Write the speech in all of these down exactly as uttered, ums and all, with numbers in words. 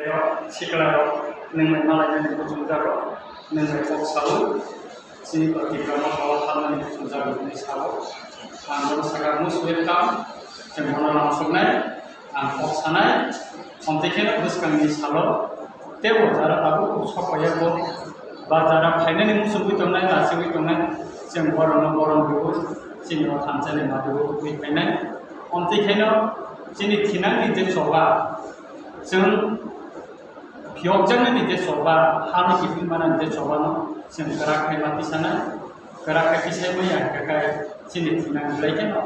Siklai rok nwng bai malainani kuchum jago, nwng bai kok sao, chini Tipra Motha o hamnani kuchum jago hwnwi sao. Ang bono sakha most welcome, chwng bono lamsoknai, ang kok sanai, omtwi kheno bwskangni salo teibo jara tabuk sok paiya bo, ba jara phainani muchungwi tongnai, nachiwi tongnai, chwng borokno borom rwui chini o thansa ni madu o tubui phainai. Omtwi kheno chini thinangni je choba, chwng phiyokjaknani je choba, hano kiphil manani je chobano chwng kwrak khai ma tisanai, kwrak khai tisai maya hwnkhe kai chini thinang belai kheno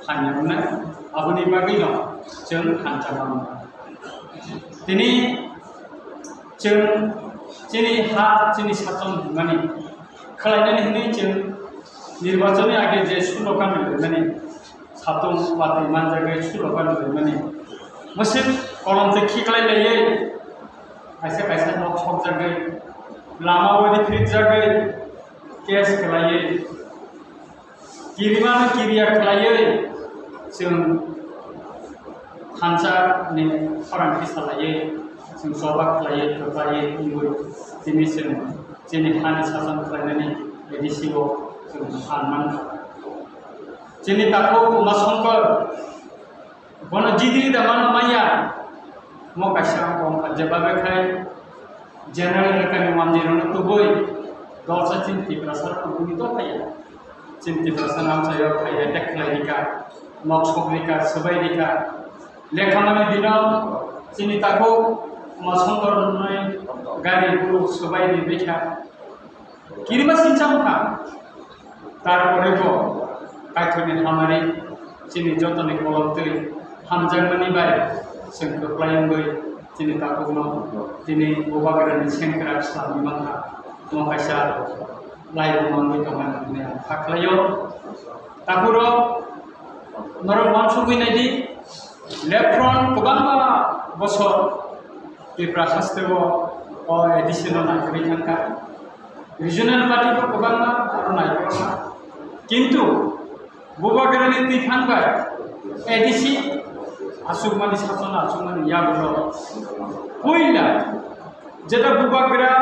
hamya wngnai. Aboni bagwino chwng thansa manwi tini chwng chini ha chini sason hwnmani khlainani hwnwi chwng nirbachonni age je slogan rwmani satung watwi manjagwi slogan rwmani mwswk kolom twi khiklai laiwi kaisa kaisa nok sokjagwi lama wadi phirikjagwi case khlaiwi kirimano kiriya khlaiwi chwng thansa ni khorang kisa laiwi chwng choba khlaiwi kwplaiwi wngwi tini chwng chini hani sason khlainani A D C o chwng phan mankha. Chini takhuk Uma Shankar bono jidiri da mano maya mo kaisa kongkha jeba bekhai general lekani manjirano tubui dolsa chini Tiprasa kubuni to phaiya. Chini Tiprasa namsayo phai attack khlai rika, nok sok rika, swbai rika. Lekhamani dino chini takhuk Uma Shankar nai gari buru swbai ri bekha. Kirima sincham kha. Tarpore bo Kaitorni hamari chini jotoni kolom twi hamjakmani bai chwng kwplai wngwi chini takhukno tini Bubagrani sengkrak swlamwi mankha. Omo kaisa laibuma wngwi tongmani hwnwi ang kha khlaio. Takhurok norok uansugwi naidi, Left Front kwbangma bosor Tripura hasteo o A D C no naikolwi thangkha. Regional party bo kwbangma aro naikolkha. Kintu Bubagrani twiphang bai A D C achukmani sason achukmani yagulo puila jeta Bubagra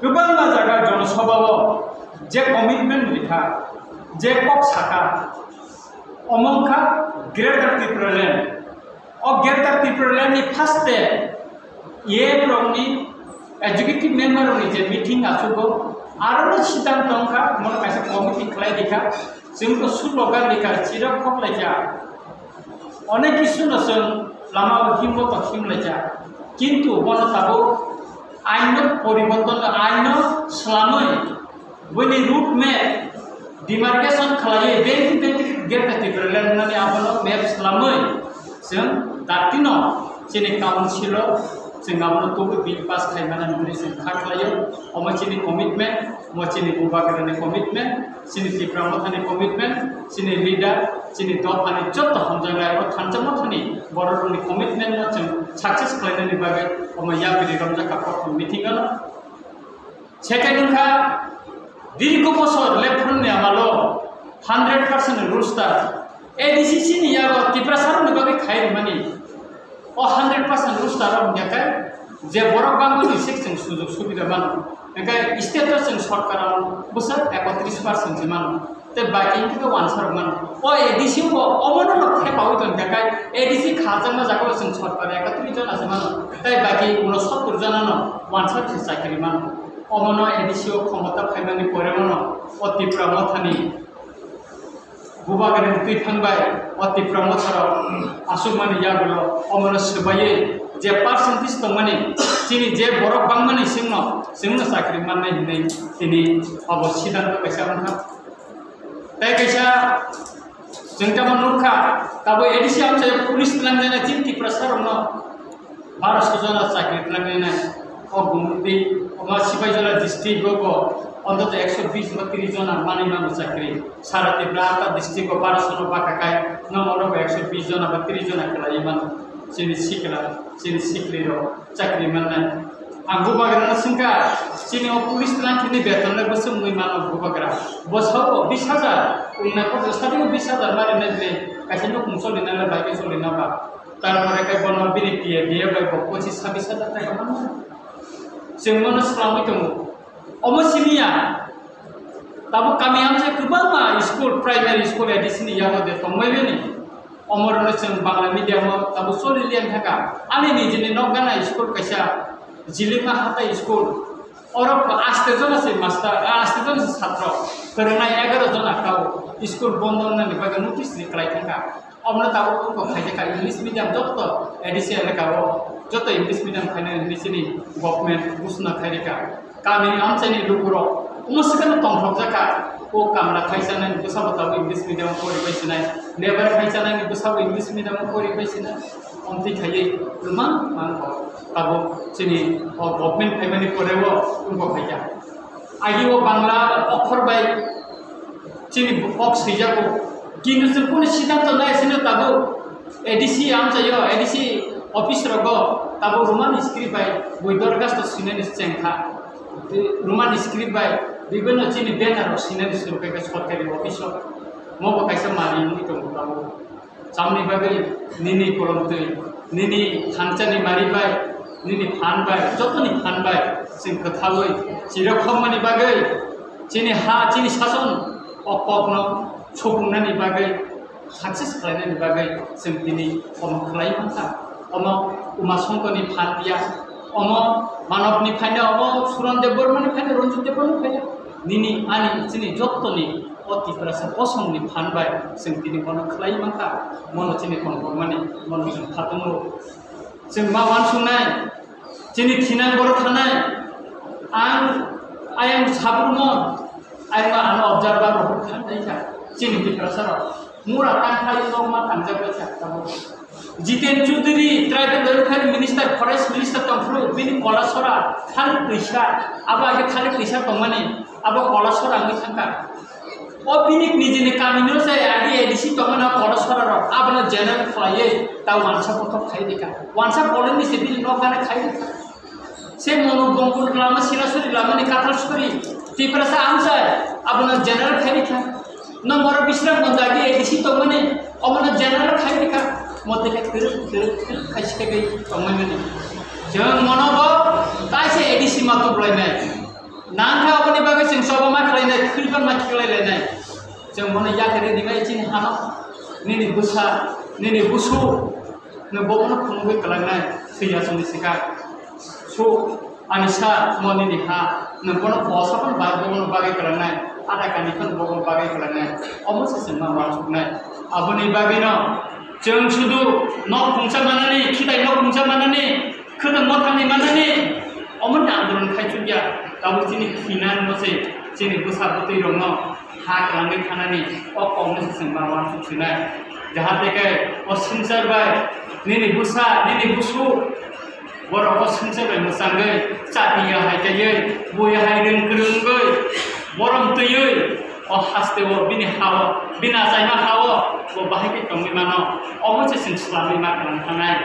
kwbangma jaga jonosabhao je commitment rikha, je kok sakha, omo wngkha Greater Tipraland. O Greater Tipraland ni first day A M rokni executive member rokni je meeting achugo, arono siddhanto wngkha, omo kaisa committee khlai rikha, chwngno slogan rikha, chirok khoklaikha, onek kisu no chwng lama o himbo to himlaikha, kintu bono tabuk aino poriborton, aino swlamwi, buini route map demarcation khlaiwi, benti benti Greater Tipraland nani abono map swlamwi, chwng datino chini council o chwng abono tubui bill pass khlaimani hwnwi chwng kha khlaio. Omo chini commitment, omo chini Bubagrani commitment, chini Tipra Mothani commitment, chini leader, chini dophani joto hamjaknai o thansa mothani bororokni commitment no chwng success khlainani bagwi omo yapri romjakha prothom meeting o. Second wngkha, dirgo bosor Left Front ni amalo hundred percent roster A D C C ni yago Tiprasa rokni bagwi khai rwmani. O hundred percent roster rok hwnkhe je borok bangmani se chwng sujog subida mano. Hwnkhe state o chwng sorkar o bwswk ekotris percent se mano. Tei baki wngkhe khe uansarok mano. O A D C bo omono no thepaui tongkha khe A D C khajakma jagao chwng sorkar ekatris jona se mano. Tei baki unosottor jona no uansar se chakri mano. Omono A D C o khomota phaimani poremano o Tipra Mothani Bubagrani twiphang bai o Tipra Motharok achukmani yagulo omono swbaiwi je percentage tongmani chini je borok bangmani chwngno chwngno chakri mannai hinwi tini obo siddhanto kaisa wngkha. Tei kaisa chwng tamo nukha, tabuk A D C amchaio police twlangnai chini Tiprasa rokno baro so jona chakri twlangnai. O gumti, omo Sipaijala district o bo ontoto ekso bis ba tris jona manwi mano chakri. Sara Tripura ata district o baro so no baka kai, no oro bo ekso bis jona ba tris jona kwlaiwi mano. Chini sikla, chini sikli rok chakri mannai. Ang Bubagrano swngkha, chini o police twlang khini beton le bwswk wngwi mano Bubagra. Bwsao bis hajar, wngna kok starting o bis hajar mari nai bwle, kaisa nukhung choli nai le bike choli nai ba. Tarpore khe bono bini P F D bai bo pochis sabis hajar taka mano. Chwng bono swlamwi tongo. Omo siniya. Tabuk kami amchai kwbangma school, primary school A D C ni yago de tongbai bini. Omorno chwng Bangla medium o tabuk choli liya thaka. Ani nijini nok gana school kaisa Jilima Hatai school. Oro aste jona se master, aste jona se satro. Phwrwngnai egaroh jona kau school bondo wngnani bagwi notice ri kwlai thangkha. Omono tabuk wngkha khaijak kha English medium jotto A D C elaka o jotto English medium khainai hinwi chini government ghosona khairikha. Kamini amchaini lukurok omo swkangno tongthokjak kha. O kamla khaichanani bwsabo tabuk English medium o poribai sinai, labour khaichanani bwsabo English medium o poribai sinai. Omtwi khaiwi kwbang mango tabuk chini o government phaimani poreo wngkha khaikha. Agi o Bangla okhor bai chini kok swijago. Kintu chwng kunu siddhanto nai sino tabuk A D C amchaio, A D C office rogo tabuk Roman script bai bui dorkhasto swinani chengkha. Roman script bai bibhinno chini banner rok swinani swrwngkha sorkari office o. Mobo kaisa mari wngwi tongo tabuk. Chamni bagwi nini kolomtwi, nini thanchani mari bai, nini phan bai, jotoni phan bai chwng kwthaui chirok khokmani bagwi, chini ha, chini sason o kokno supungnani bagwi, success khlainani bagwi chwng tini omo khlai mankha. Omo Uma Songkoni phan ya, omo Manobni phaino, omo Suran Debbarmani phaino, Ranjit Debbarmani phaino, nini ani chini jottoni o Tiprasa bosongni phan bai chwng tini bono khlai mankha, mono chini tongthokmani, mono chwng khatungo. Chwng ma uansuknai, chini thinang borok thanai, ang ayang sabrumon, ayang ano observer rok khan dai kha, chini Tiprasa rok. Mura tangkhai nok ma tangjak bai kha tabuk. Jiten Chaudhary, Tribal Welfare Minister, Forest Minister tongphuru, bini kolasora khali twisa, abo age khali twisa tongmani, abo kolasora wngwi thangkha. O bini nijini kamino se agi A D C tongmani kolasora rok, abono general khlaiwi ta wansa pothok khai dikha. Wansa poleni se bini nok gana khai dikha. Se mono bongkun lama sirasuri lamani kathal suri, Tiprasa amsai, abono general khai dikha. No moro Bisram Ganj agi A D C tongmani, omono general khai dikha. Mote khe twrwk twrwk twrwk khai se kai tongmani. Chwng mono bo taise A D C ma tuklainai. Nangkha oboni bagwi chwng choba ma khlainai, khulban ma khiklai lainai. Chwng mono yakhe rwdi bai chini hano. Nini bwsa, nini busu, no bobono phunugwi kwlangnai, thwiya chwngni swkang. So, ani sa, mo nini ha, nwng bono kosa phano bai bono bagwi kwlangnai, ada kani phano bono bagwi kwlangnai, omo se chwng ma uansuknai. Aboni bagwino chwng sudu nok phungsa manani, khitai nok phungsa manani, khwtwng mothani manani, omoni andolon khai chukya, tabuk chini thinang no se, chini bwsa bwtwi rokno ha kwlangwi thanani, o kokno se chwng ma uansuk sinai. Jahate khe o swngchar bai nini bwsa, nini busu, borok o swngchar bai mwchangwi chati ya hai kaiwi, bui ya hai rwng kwrwngwi, borom twiwi, o haste o bini ha-o, bini achaima ha-o, bo bahai khe tongwi mano. Omo se chwng swlamwi ma kwlang thanai.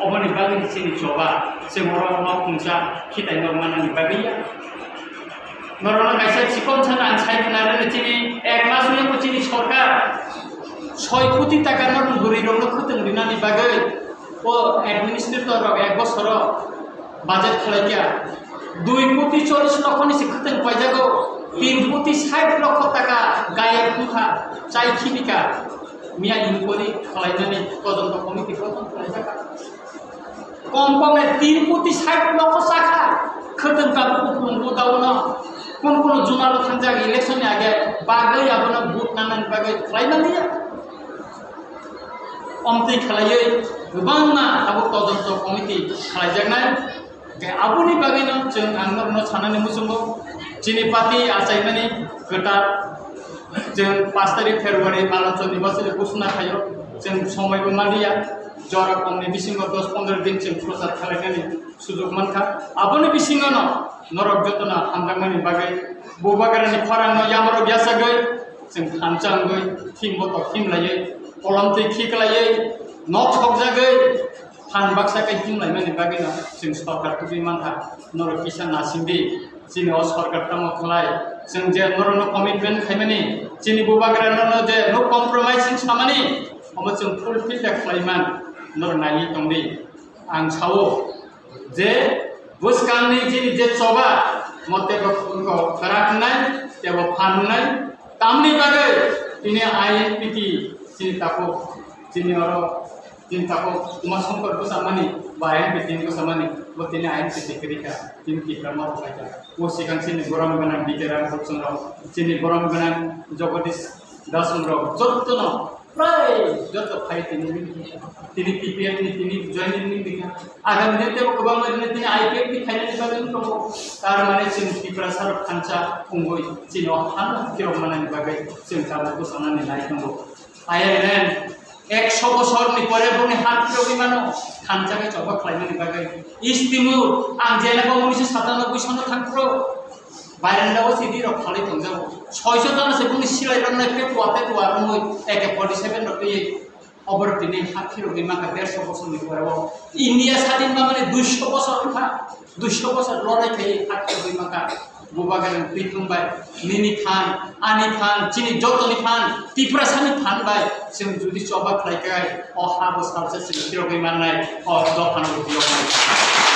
Oboni bagwi chini choba, chwng oro nok phungsa khitai nok manani bagwi ya. Norokno kaisa chikon sana ang sai khna rwdi, chini ek mas wngkha chini sorkar soi koti taka norok bwrwi rokno khwtwng rinani bagwi o administrator rok ek bosoro budget khlaikha dui koti chollish lokho ni se khwtwng paijago, tin koti sait lokho taka gayab wngkha, chai khibika miya inquiry khlainani todonto committee gothon khlaijak. Kom kom e tin koti sait lokho chakha. Khwtwng tabuk kupulung budao no. Kun kuno juma lo thangjak election ni age bagwi abono vote nanani bagwi khlai manliya. Omtwi khlaiwi kwbangma tabuk todonto committee khlaijaknai. Khe aboni bagwi no chwng ang norokno sanani muchungo. Chini party achaimani kwtal. Chwng pash tarik February Malonchor ni bosori ghosona khaio. Chwng somoi bo manliya. Jora komni bisingo dos pondro din chwng prochar khlainani sujok mankha. Aboni bisingono norok jotono hamjakmani bagwi Bubagrani khorangno yamarok yachagwi chwng thansa wngwi thim botok thim laiwi kolomtwi khiklaiwi nok sokjagwi phan baksa khe himlaimani bagwino chwng sorkar tubui mankha. Norok kisa nasingdi. Chini o sorkar tamo khlai, chwng je norokno commitment khaimani, chini bubagra norokno je no compromising samani, omo chwng fulfill da khlaiman. Nor nai tongdi. Ang sao je bwskangni chini je choba mo tebo kwrak wngnai, tebo phan wngnai, tamni bagwi tini I N P T chini takhuk, chini oro chini takhuk Uma Shankar bwsamani ba I N P T ni bwsamani bo tini I N P T kwrwi kha, tini Tipra ma rok kha. O sikang chini borom gwnang B K Ram rok, chini borom gwnang Jagadish Das rok jottono prai joto phai tini, tini T P F ni tini joining ni bikha. Agami din tebo kwbangma din tini I P F ni khainani bagwi wng tongo. Tar mane chini Tiprasa rok thansa wngwi chini o hano kirok manani bagwi chwng tabuk bwsanani nai tongo. Ayang ren ekso bosor ni pore boni ha kirogwi mano thansa khe choba khlaimani bagwi. Istimur ang jena bo unisho satanoboi sono thangphro. Bairani o sidi rok khalai tongjago. Soiso jona se buni silai rok nai petua petua rongoi A K forty seven rok twi. Obor tini hakhi rok ni maka derso bosor ni pore o. India sadin ma mane duiso bosor kha. Duiso bosor lorai khai hakhi rok ni maka. Bubagrang twi thumbai. Nini phan, ani phan, chini joto ni phan, Tiprasa ni phan bai. Chwng judi choba khlai kai, o ha bo salsa chwng khirogwi mannai, o dophano bo biyoknai.